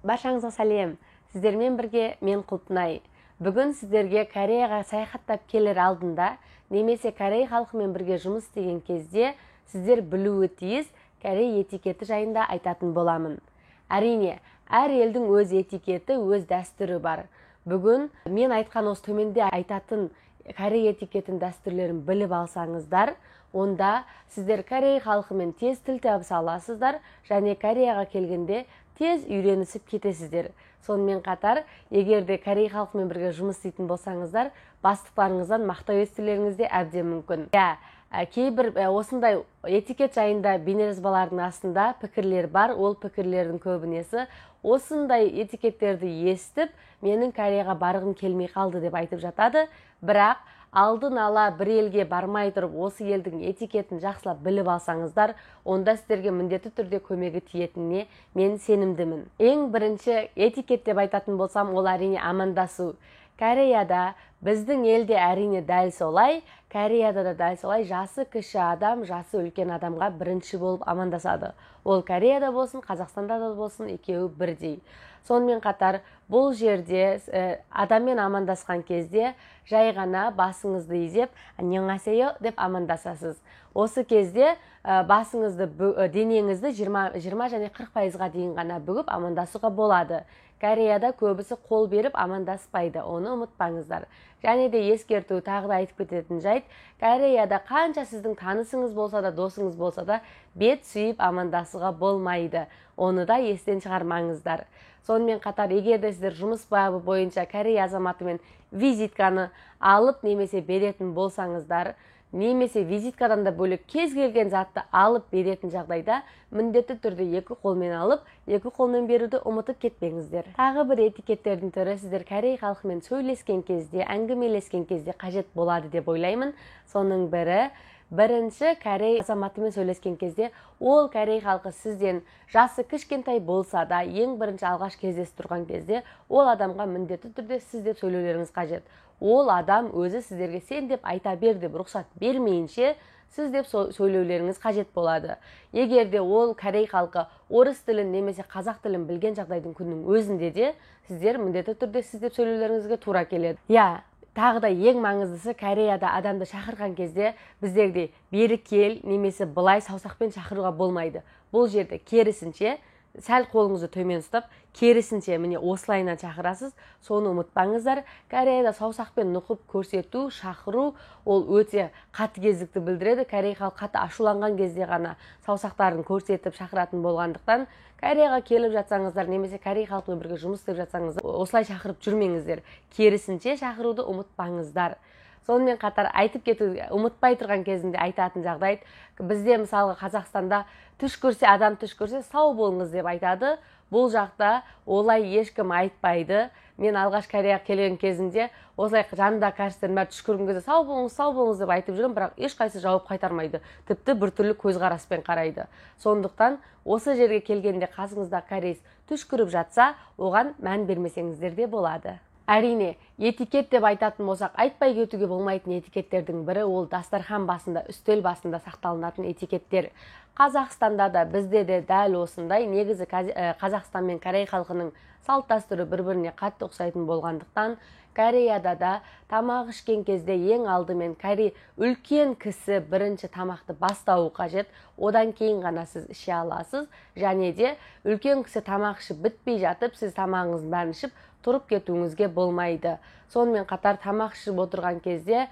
Баршаңызға сәлем. Сіздермен бірге мен Құлпынай. Бүгін сіздерге Кореяға саяхаттап келер алдында немесе корей халқымен бірге жұмыс істеген кезде сіздер білуі тиіс корей этикеті жайында айтатын боламын. Әрине, әр елдің өз этикеті, өз дәстүрі бар. Бүгін мен айтқан осы төменде айтатын корей этикетін дәстүрлерін біліп алсаңыздар, онда сіздер корей халқымен тез тіл табыса аласыздар және Кореяға келгенде тез үйренісіп кетесіздер. Сонымен қатар, егер де корей халқымен бірге жұмыс істейтін болсаңыздар, бастықтарыңыздан мақтау естулеріңіз де әбден мүмкін. Иә, кейбір осындай этикет жайында бейнежазбалардың астында пікірлер бар. Ол пікірлердің көбінесі осындай этикеттерді естіп, менің Кореяға барғым келмей қалды деп айтып жатады. Бірақ алдын ала бір елге бармай тұрып, осы елдің этикетін жақсылап біліп алсаңыздар, онда сіздерге міндетті түрде көмегі тиетініне мен сенімдімін. Ең бірінші этикет деп айтатын болсам, ол әрине амандасу. Кореяда, біздің елде әрине дәл солай, Кореяда да дәл солай, жасы кіші адам, жасы үлкен адамға бірінші болып амандасады. Ол Кореяда болсын, Қазақстанда да болсын, екеуі бірдей. Сонымен қатар, бұл жерде адаммен амандасқан кезде жай ғана басыңызды изеп, «Аньоңасейо» деп амандасасыз. Осы кезде басыңызды, денеңізді 20 және 40%-ға дейін ғана бүгіп амандасуға болады. Кореяда көбісі қол беріп амандаспайды, оны ұмытпаңыздар. Және де ескерту, тағы да айтып кететін жайт, Кореяда қанша сіздің танысыңыз болса да, досыңыз болса да, бет сүйіп амандасуға болмайды. Оны да естен шығармаңыздар. Сонымен қатар, егер де сіздер жұмыс бабы бойынша Корея азаматымен визитканы алып немесе беретін болсаңыздар, немесе визиткадан да бөлек кез келген затты алып беретін жағдайда міндетті түрде екі қолмен алып, екі қолмен беруді ұмытып кетпеңіздер. Тағы бір этикеттердің түрі сіздер корей халқымен сөйлескен кезде, әңгімелескен кезде қажет болады деп ойлаймын. Соның бірі, бірінші корей азаматымен сөйлескен кезде ол корей халқы сізден жасы кішкентай болса да, ең бірінші алғаш кездесіп тұрған кезде ол адамға міндетті түрде сіз деп сөйлеулеріңіз қажет. Ол адам өзі сіздерге сен деп айта бер деп рұқсат бермейінше сіз деп сөйлеулеріңіз қажет болады. Егер де ол корей халқы орыс тілін немесе қазақ тілін білген жағдайдың күннің өзінде де сіздер міндетті түрде сіз деп сөйлеулеріңізге тура келеді. Иә, тағы да ең маңыздысы, Кореяда адамды шақырған кезде біздегідей бері кел немесе былай саусақпен шақыруға болмайды. Бұл жерде керісінше сәл қолыңызды төмен ұстап, керісінше міне осылайынан шақырасыз. Соны ұмытпаңыздар. Кореяда саусақпен нұқып көрсету, шақыру ол өте қатыгездікті білдіреді. Корей халқы қатты ашуланған кезде ғана саусақтарын көрсетіп шақыратын болғандықтан, Кореяға келіп жатсаңыздар немесе корей халқымен бірге жұмыс істеп жатсаңыздар, осылай шақырып жүрмеңіздер. Керісінше шақыруды ұмытпаңыздар. Сонымен қатар айтып кету, ұмытпай тұрған кезінде айтатын жағдай, бізде мысалға Қазақстанда түшкірсе, адам түшкірсе сау болыңыз деп айтады. Бұл жақта олай ешкім айтпайды. Мен алғаш Кореяға келген кезімде осылай жанымдағы кәрістердің бәрі түшкірген кезде сау болыңыз, сау болыңыз деп айтып жүремін, бірақ ешқайсысы жауап қайтармайды. Тіпті біртүрлі көзқараспен қарайды. Сондықтан осы жерге келгенде қасыңыздағы кореец түшкіріп жатса, оған мән бермесеңіздер де болады. Әрине, этикет деп айтатын болсақ, айтпай кетуге болмайтын этикеттердің бірі ол дастархан басында, үстел басында сақталынатын этикеттер. Қазақстанда да, бізде де дәл осындай. Негізі Қазақстан мен корей халқының салт дәстүрі бір-біріне қатты ұқсайтын болғандықтан, Кореяда да тамақ ішкен кезде ең алдымен корей үлкен кісі бірінші тамақты бастауы қажет, одан кейін ғана сіз іше аласыз. Және де үлкен кісі тамақ ішіп бітпей жатып, сіз тамағыңыздың бәрін ішіп тұрып кетуіңізге болмайды. Сонымен қатар тамақ ішіп отырған кезде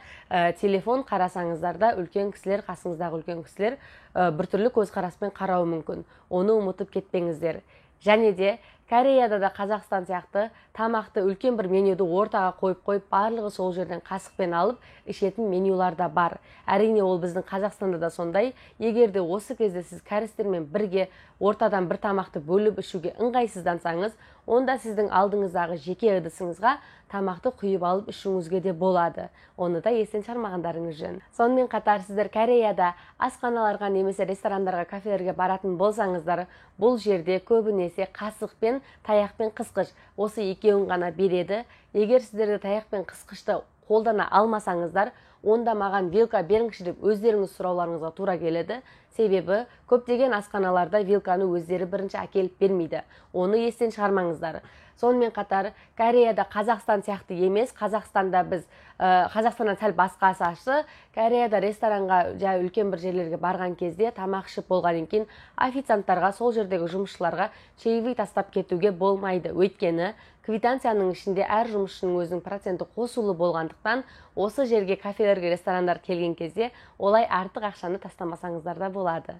телефон қарасаңыздар да үлкен кісілер, қасыңыздағы үлкен кісілер біртүрлі көзқараспен қарауы мүмкін. Оны ұмытып кетпеңіздер. Және де Кореяда да Қазақстан сияқты тамақты үлкен бір менюді ортаға қойып-қойып, барлығы сол жерден қасықпен алып ішетін менюлар да бар. Әрине, ол біздің Қазақстанда да сондай. Егер де осы кезде сіз кәрістермен бірге ортадан бір тамақты бөліп ішуге ыңғайсыздансаңыз, онда сіздің алдыңыздағы жеке ыдысыңызға тамақты құйып алып ішуіңізге де болады. Оны да естен шығармағандарыңыз жөн. Сонымен қатар сіздер Кореяда асханаларға немесе ресторандарға, кафелерге баратын болсаңыздар, бұл жерде көбінесе қасықпен, таяқпен қысқыш, осы екеуін ғана береді. Егер сіздерде таяқ пен қысқышты қолдана алмасаңыздар, онда маған вилка беріңізші деп өздеріңіз сұрауларыңызға тура келеді. Себебі көптеген асханаларда вилканы өздері бірінші әкеліп бермейді. Оны естен шығармаңыздар. Сонымен қатар Кореяда Қазақстан сияқты емес, Қазақстанда біз Қазақстаннан сәл басқасы, Кореяда ресторанға жай үлкен бір жерлерге барған кезде тамақ ішіп болғаннан кейін официанттарға, сол жердегі жұмысшыларға чаевый тастап кетуге болмайды. Өйткені квитанцияның ішінде әр жұмысшының өзінің проценті қосулы болғандықтан, осы жерге кафелерге, ресторандар келген кезде олай артық ақшаны тастамасаңыздар да болады.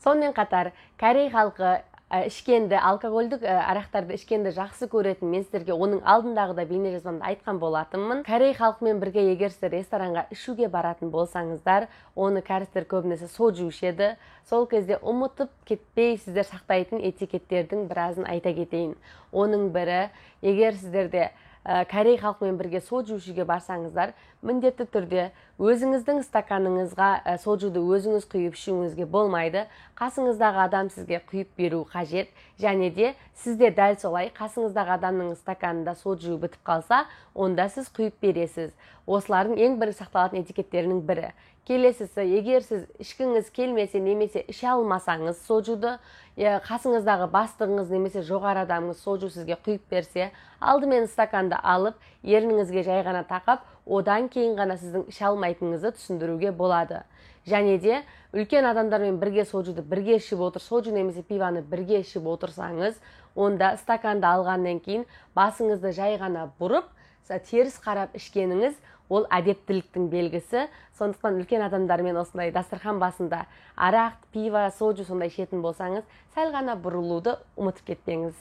Сонымен қатар корей халқы ішкенді, алкогольдік арақтарды ішкенді жақсы көретін, мен сіздерге оның алдындағы да бейнежазбамда айтқан болатынмын. Корей халқымен бірге егер сіздер ресторанға ішуге баратын болсаңыздар, оны кәрістер көбінесе соджу ішеді. Сол кезде ұмытып кетпей сіздер сақтайтын этикеттердің біразын айта кетейін. Оның бірі, егер сіздерде корей халқымен бірге соджу ішуге барсаңыздар, міндетті түрде өзіңіздің стаканыңызға соджуды өзіңіз құйып ішуіңізге болмайды. Қасыңыздағы адам сізге құйып беру қажет. Және де сізде дәл солай қасыңыздағы адамның стаканында соджу бітіп қалса, онда сіз құйып бересіз. Осылардың ең бір сақталатын этикеттерінің бірі. Келесісі, егер сіз ішкіңіз келмесе немесе іше алмасаңыз соджуды, қасыңыздағы бастығыңыз немесе жоғары адамыңыз соджу сізге құйып берсе, алдымен стаканды алып, ерніңізге жай ғана тақап, одан кейін ғана сіздің іше алмайтыныңызды түсіндіруге болады. Және де үлкен адамдармен бірге соджуды бірге ішіп отыр, соджу немесе пиваны бірге ішіп отырсаңыз, онда стаканды алғаннан кейін басыңызды жай ғана бұрып, теріс қарап ішкеніңіз ол әдептіліктің белгісі. Сондықтан үлкен адамдармен осындай дастархан басында арақ, пиво, соджу сондай ішетін болсаңыз, сәл ғана бұрылуды ұмытып кетпеңіз.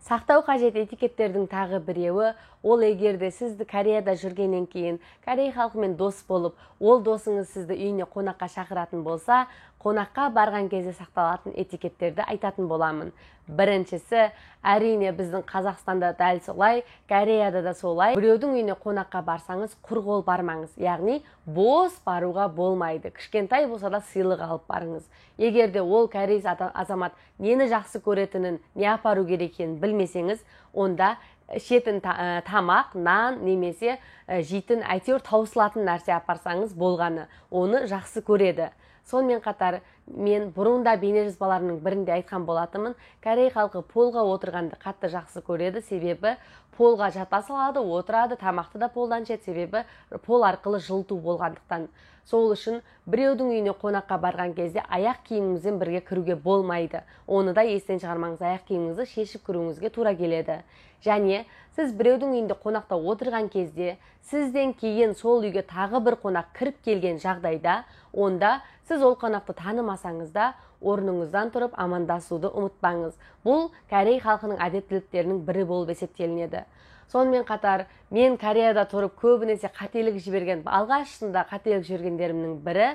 Сақтау қажет этикеттердің тағы біреуі, ол егер де сізді Кореяда жүргеннен кейін корей халқымен дос болып, ол досыңыз сізді үйіне қонаққа шақыратын болса, қонаққа барған кезде сақталатын этикеттерді айтатын боламын. Біріншісі, әрине біздің Қазақстанда дәл солай, Кореяда да солай. Біреудің үйіне қонаққа барсаңыз, құр қол бармаңыз, яғни бос баруға болмайды. Кішкентай болса да сыйлық алып барыңыз. Егер де ол корей азамат нені жақсы көретінін, не апару керек екенін білмесеңіз, онда ішетін тамақ, нан немесе жейтін әйтеуір таусылатын нәрсе апарсаңыз болғаны, оны жақсы көреді. Сонымен қатар мен бұрында бейнежазбаларымның бірінде айтқан болатынмын, корей халқы полға отырғанды қатты жақсы көреді, себебі полға жата салады, отырады, тамақты да полдан ішеді, себебі пол арқылы жылыту болғандықтан. Сол үшін біреудің үйіне қонаққа барған кезде аяқ киіміңізбен бірге кіруге болмайды. Оны да естен шығармаңыз, аяқ киіміңізді шешіп кіруіңізге тура келеді. Және сіз біреудің үйінде қонақта отырған кезде, сізден кейін сол үйге тағы бір қонақ кіріп келген жағдайда, онда сіз ол қонақты танымасаңыз да, орныңыздан тұрып амандасуды ұмытпаңыз. Бұл корей халқының әдептіліктерінің бірі болып есептелінеді. Сонымен қатар, мен Кореяда тұрып көбінесе қателік жіберген, алғашында қателік жібергендерімнің бірі,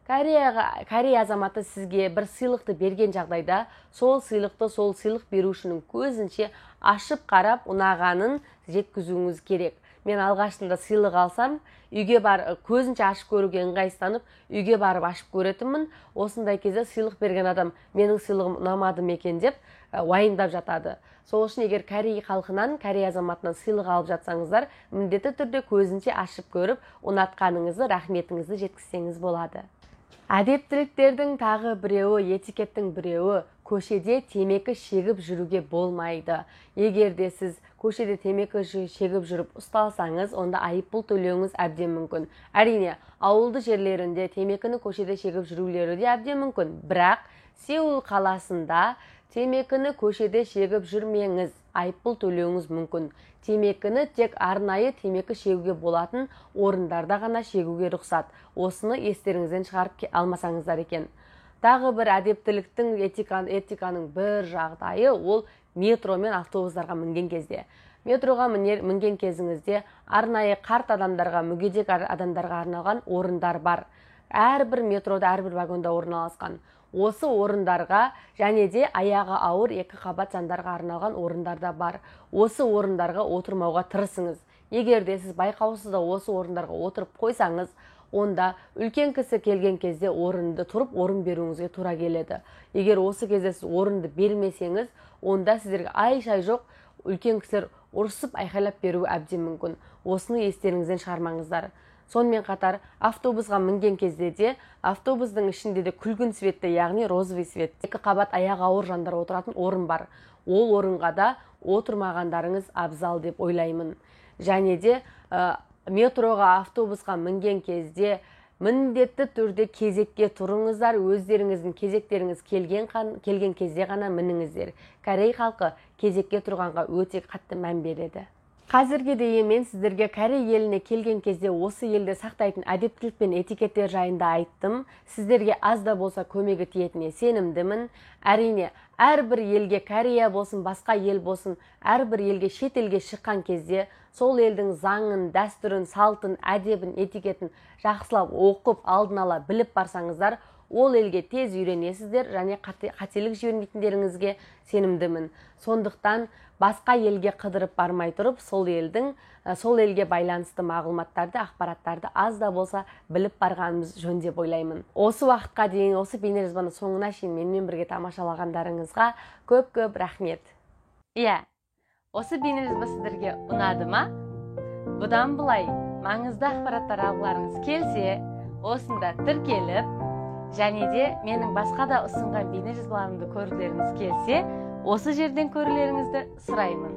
Корея азаматы сізге бір сыйлықты берген жағдайда, сол сыйлықты сол сыйлық берушінің көзінше ашып қарап ұнағанын жеткізуіңіз керек. Мен алғашында сыйлық алсам, үйге бар, көзінше ашып көруге ыңғайсызданып, үйге барып ашып көретінмін. Осындай кезде сыйлық берген адам менің сыйлығым ұнамады ма екен деп уайымдап жатады. Сол үшін егер корей халқынан, корей азаматынан сыйлық алып жатсаңыздар, міндетті түрде көзінше ашып көріп, ұнатқаныңызды, рахметіңізді жеткізсеңіз болады. Әдептіліктердің тағы біреуі, этикеттің біреуі, көшеде темекі шегіп жүруге болмайды. Егер де сіз көшеде темекі шегіп жүріп ұсталсаңыз, онда айыппұл төлеуіңіз әбден мүмкін. Әрине, ауылды жерлерінде темекіні көшеде шегіп жүрулері де әбден мүмкін. Бірақ Сеул қаласында темекіні көшеде шегіп жүрмеңіз, айыппұл төлеуіңіз мүмкін. Темекіні тек арнайы темекі шегуге болатын орындарда ғана шегуге рұқсат. Осыны естеріңізден шығарып алмасаңыздар екен. Тағы бір әдептіліктің, этиканың бір жағдайы, ол метро мен автобустарға мінген кезде. Метроға мінген кезіңізде арнайы қарт адамдарға, мүгедек адамдарға арналған орындар бар. Әрбір метрода, әрбір вагонда орналасқан. Осы орындарға және де аяғы ауыр екі қабат жандарға арналған орындар да бар. Осы орындарға отырмауға тырысыңыз. Егер де сіз байқаусызда осы орындарға отырып қойсаңыз, онда үлкен кісі келген кезде орынды тұрып орын беруіңізге тура келеді. Егер осы кезде сіз орынды бермесеңіз, онда сіздерге ай-шай жоқ үлкен кісілер ұрсып айқайлап беруі әбден мүмкін. Осыны естеріңізден шығармаңыздар. Сонымен қатар автобусға мінген кезде де автобустың ішінде де күлгін цветті, яғни розовый цвет, екі қабат аяғы ауыр жандар отыратын орын бар. Ол орынға да отырмағандарыңыз абзал деп ойлаймын. Және де метроға, автобусқа мінген кезде міндетті түрде кезекке тұрыңыздар, өздеріңіздің кезектеріңіз келген кезде ғана мініңіздер. Корей халқы кезекке тұрғанға өте қатты мән береді. Қазірге дейін мен сіздерге Корей еліне келген кезде осы елде сақтайтын әдептілік пен этикеттер жайында айттым. Сіздерге аз да болса көмегі тиетініне сенімдімін. Әрине, әрбір елге, Корея болсын, басқа ел болсын, әрбір елге, шет елге шыққан кезде сол елдің заңын, дәстүрін, салтын, әдебін, этикетін жақсылап оқып, алдын ала біліп барсаңыздар, ол елге тез үйренесіздер және қателік жібермейтіндеріңізге сенімдімін. Сондықтан басқа елге қыдырып бармай тұрып, сол елге байланысты мағлұматтарды, ақпараттарды аз да болса біліп барғанымыз жөн деп ойлаймын. Осы уақытқа дейін, осы бейнежазбаны соңына шейін менімен бірге тамашалағандарыңызға көп-көп рахмет. Иә, осы бейнежазба сіздерге ұнады ма? Бұдан былай маңызды ақпараттар алғыларыңыз келсе, осында тіркеліп, және де менің басқа да ұсынған бейнежазбаларымды көргілеріңіз келсе, осы жерден көрулеріңізді сұраймын.